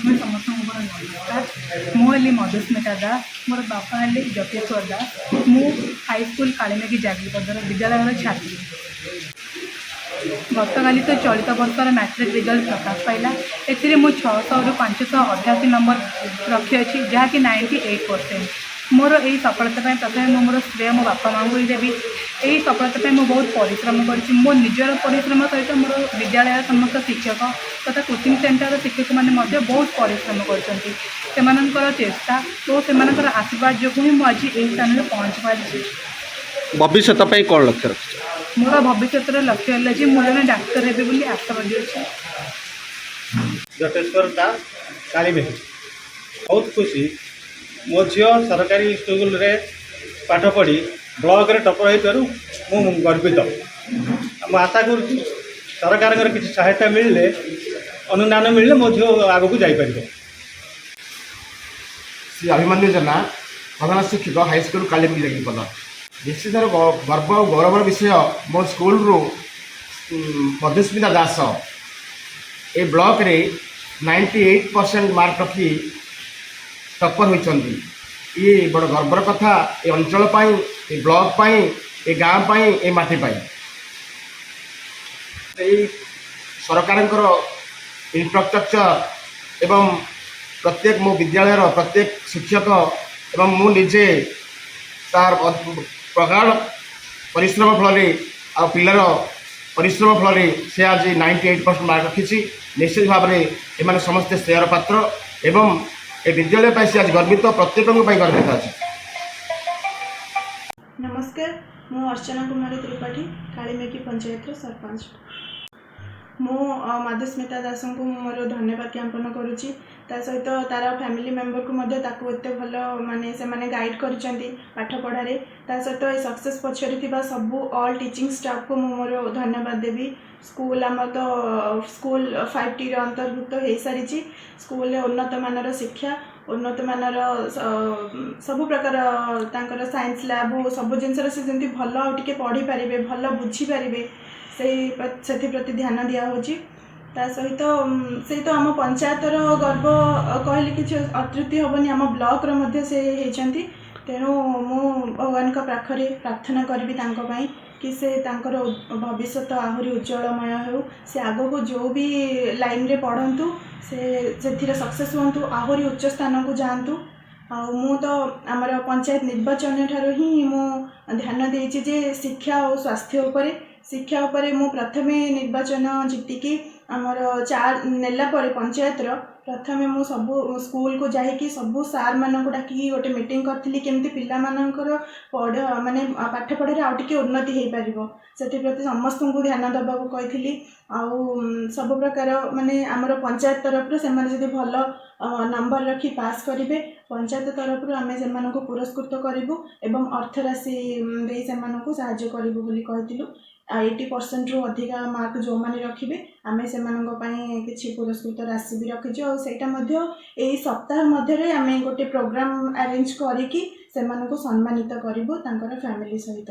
ପ୍ରଥମେ ସମସ୍ତଙ୍କୁ ମୋର ନମସ୍କାର। ମୁଁ ହେଲି ମଧୁସ୍ମିତା ଦାସ। ମୋର ବାପା ହେଲେ ଜ୍ୟୋତିଶ୍ୱର ଦାସ। ମୁଁ ହାଇସ୍କୁଲ କାଳିମେଘୀ ଜାଗିପଦର ବିଦ୍ୟାଳୟର ଛାତ୍ରୀ। ଗତକାଲି ତ ଚଳିତ ବର୍ଷର ମ୍ୟାଟ୍ରିକ୍ ରେଜଲ୍ଟ ପ୍ରକାଶ ପାଇଲା। ଏଥିରେ ମୁଁ 600ରୁ 588 ନମ୍ବର ରଖିଅଛି, ଯାହାକି 98%। ମୋର ଏହି ସଫଳତା ପାଇଁ ପ୍ରଥମେ ମୁଁ ମୋର ଶ୍ରେୟ ମୋ ବାପା ମାଆଙ୍କୁ ହିଁ ଦେବି। ଏହି ସଫଳତା ପାଇଁ ମୁଁ ବହୁତ ପରିଶ୍ରମ କରିଛି। ମୋ ନିଜର ପରିଶ୍ରମ ସହିତ ମୋର ବିଦ୍ୟାଳୟର ସମସ୍ତ ଶିକ୍ଷକ ତଥା କୋଚିଂ ସେଣ୍ଟରର ଶିକ୍ଷକମାନେ ମଧ୍ୟ ବହୁତ ପରିଶ୍ରମ କରିଛନ୍ତି। ସେମାନଙ୍କର ଚେଷ୍ଟା ଓ ସେମାନଙ୍କର ଆଶୀର୍ବାଦ ଯୋଗୁଁ ହିଁ ମୁଁ ଆଜି ଏହି ସ୍ଥାନରେ ପହଞ୍ଚି ପାରିଛି। ଭବିଷ୍ୟତ ପାଇଁ କ'ଣ ଲକ୍ଷ୍ୟ ରଖିଛ? ମୋର ଭବିଷ୍ୟତର ଲକ୍ଷ୍ୟ ହେଲା ଯେ ମୁଁ ଜଣେ ଡାକ୍ତର ହେବି ବୋଲି ଆଶାବାଦୀ ଅଛି। ଜଟେଶ୍ୱର ଦାସ, କାଳିମେଘୀ। ବହୁତ ଖୁସି। ମୋ ଝିଅ ସରକାରୀ ସ୍କୁଲରେ ପାଠ ପଢ଼ି ବ୍ଲକରେ ଟପର ହେଇଥିବାରୁ ମୁଁ ଗର୍ବିତ। ମୁଁ ଆଶା କରୁଛି, ସରକାରଙ୍କର କିଛି ସହାୟତା ମିଳିଲେ, ଅନୁଦାନ ମିଳିଲେ ମୋ ଝିଅ ଆଗକୁ ଯାଇପାରିବ। ଶ୍ରୀ ଅଭିମନ୍ୟୁ ଜେନା, ପ୍ରଧାନ ଶିକ୍ଷକ, ହାଇସ୍କୁଲ କାଳିମେଘୀ ଜାଗିପଦ। ନିଶ୍ଚିତ ଗର୍ବ ଆଉ ଗୌରବର ବିଷୟ, ମୋ ସ୍କୁଲରୁ ମଧୁସ୍ମିତା ଦାସ ଏ ବ୍ଲକରେ 98% ମାର୍କ ରଖି ଟପ୍ପର ହୋଇଛନ୍ତି। ଇଏ ବଡ଼ ଗର୍ବର କଥା ଏ ଅଞ୍ଚଳ ପାଇଁ, ଏ ବ୍ଲକ ପାଇଁ, ଏ ଗାଁ ପାଇଁ, ଏ ମାଟି ପାଇଁ। ଏଇ ସରକାରଙ୍କର ଇନଫ୍ରାଷ୍ଟ୍ରକ୍ଚର ଏବଂ ପ୍ରତ୍ୟେକ ମୋ ବିଦ୍ୟାଳୟର ପ୍ରତ୍ୟେକ ଶିକ୍ଷକ ଏବଂ ମୁଁ ନିଜେ ତାର ପ୍ରଗାଢ଼ ପରିଶ୍ରମ ଫଳରେ ଆଉ ପିଲାର ପରିଶ୍ରମ ଫଳରେ ସେ ଆଜି 98% ମାର୍କ ରଖିଛି। ନିଶ୍ଚିତ ଭାବରେ ଏମାନେ ସମସ୍ତେ ଶ୍ରେୟର ପାତ୍ର ଏବଂ ଏ ବିଦ୍ୟାଳୟ ପାଇଁ ସେ ଆଜି ଗର୍ବିତ, ପ୍ରତ୍ୟେକଙ୍କ ପାଇଁ ଗର୍ବିତ ଅଛି। ନମସ୍କାର, ମୁଁ ଅର୍ଚ୍ଚନା କୁମାରୀ ତ୍ରିପାଠୀ, କାଳିମେଘୀ ପଞ୍ଚାୟତର ସରପଞ୍ଚ। ମୁଁ ମାଧୁସ୍ମିତା ଦାସଙ୍କୁ ମୁଁ ମୋର ଧନ୍ୟବାଦ ଜ୍ଞାପନ କରୁଛି। ତା ସହିତ ତାର ଫ୍ୟାମିଲି ମେମ୍ବରକୁ ମଧ୍ୟ, ତାକୁ ଏତେ ଭଲ ମାନେ ସେମାନେ ଗାଇଡ଼ କରିଛନ୍ତି ପାଠ ପଢ଼ାରେ। ତା ସହିତ ଏ ସକ୍ସେସ୍ ପଛରେ ଥିବା ସବୁ ଅଲ୍ ଟିଚିଂ ଷ୍ଟାଫକୁ ମୁଁ ମୋର ଧନ୍ୟବାଦ ଦେବି। ସ୍କୁଲ ଆମର ତ ସ୍କୁଲ 5Tର ଅନ୍ତର୍ଭୁକ୍ତ ହେଇସାରିଛି। ସ୍କୁଲରେ ଉନ୍ନତମାନର ଶିକ୍ଷା, ଉନ୍ନତମାନର ସବୁ ପ୍ରକାର ତାଙ୍କର ସାଇନ୍ସ ଲ୍ୟାବ୍ ହଉ, ସବୁ ଜିନିଷରେ ସେ ଯେମିତି ଭଲ ଆଉ ଟିକେ ପଢ଼ିପାରିବେ, ଭଲ ବୁଝିପାରିବେ, ସେଇ ସେଥିପ୍ରତି ଧ୍ୟାନ ଦିଆହେଉଛି। ତା ସହିତ ସେଇ ତ ଆମ ପଞ୍ଚାୟତର ଗର୍ବ କହିଲେ କିଛି ଅତ୍ୟୁକ୍ତି ହେବନି। ଆମ ବ୍ଲକର ମଧ୍ୟ ସେ ହେଇଛନ୍ତି। ତେଣୁ ମୁଁ ଭଗବାନଙ୍କ ପାଖରେ ପ୍ରାର୍ଥନା କରିବି ତାଙ୍କ ପାଇଁ କି ସେ ତାଙ୍କର ଭବିଷ୍ୟତ ଆହୁରି ଉଜ୍ଜଳମୟ ହେଉ। ସେ ଆଗକୁ ଯେଉଁ ବି ଲାଇନରେ ପଢ଼ନ୍ତୁ, ସେ ସେଥିରେ ସକ୍ସେସ୍ ହୁଅନ୍ତୁ, ଆହୁରି ଉଚ୍ଚ ସ୍ଥାନକୁ ଯାଆନ୍ତୁ। ଆଉ ମୁଁ ତ ଆମର ପଞ୍ଚାୟତ ନିର୍ବାଚନ ଠାରୁ ହିଁ ମୁଁ ଧ୍ୟାନ ଦେଇଛି ଯେ ଶିକ୍ଷା ଆଉ ସ୍ୱାସ୍ଥ୍ୟ ଉପରେ। ଶିକ୍ଷା ଉପରେ ମୁଁ ପ୍ରଥମେ ନିର୍ବାଚନ ଜିତିକି ଆମର ଚାର୍ଜ ନେଲା ପରେ ପଞ୍ଚାୟତର ପ୍ରଥମେ ମୁଁ ସବୁ ସ୍କୁଲକୁ ଯାଇକି ସବୁ ସାର୍ମାନଙ୍କୁ ଡାକିକି ଗୋଟେ ମିଟିଂ କରିଥିଲି, କେମିତି ପିଲାମାନଙ୍କର ପଢ଼ ମାନେ ପାଠ ପଢ଼ାରେ ଆଉ ଟିକେ ଉନ୍ନତି ହେଇପାରିବ, ସେଥିପ୍ରତି ସମସ୍ତଙ୍କୁ ଧ୍ୟାନ ଦେବାକୁ କହିଥିଲି। ଆଉ ସବୁ ପ୍ରକାର ମାନେ ଆମର ପଞ୍ଚାୟତ ତରଫରୁ ସେମାନେ ଯଦି ଭଲ ନମ୍ବର ରଖି ପାସ୍ କରିବେ, ପଞ୍ଚାୟତ ତରଫରୁ ଆମେ ସେମାନଙ୍କୁ ପୁରସ୍କୃତ କରିବୁ ଏବଂ ଅର୍ଥରାଶି ଦେଇ ସେମାନଙ୍କୁ ସାହାଯ୍ୟ କରିବୁ ବୋଲି କହିଥିଲୁ। ଆଉ 80%ରୁ ଅଧିକା ମାର୍କ ଯେଉଁମାନେ ରଖିବେ, ଆମେ ସେମାନଙ୍କ ପାଇଁ କିଛି ପୁରସ୍କୃତ ରାଶି ବି ରଖିଛୁ। ଆଉ ସେଇଟା ମଧ୍ୟ ଏଇ ସପ୍ତାହ ମଧ୍ୟରେ ଆମେ ଗୋଟେ ପ୍ରୋଗ୍ରାମ୍ ଆରେଞ୍ଜ କରିକି ସେମାନଙ୍କୁ ସମ୍ମାନିତ କରିବୁ ତାଙ୍କର ଫ୍ୟାମିଲି ସହିତ।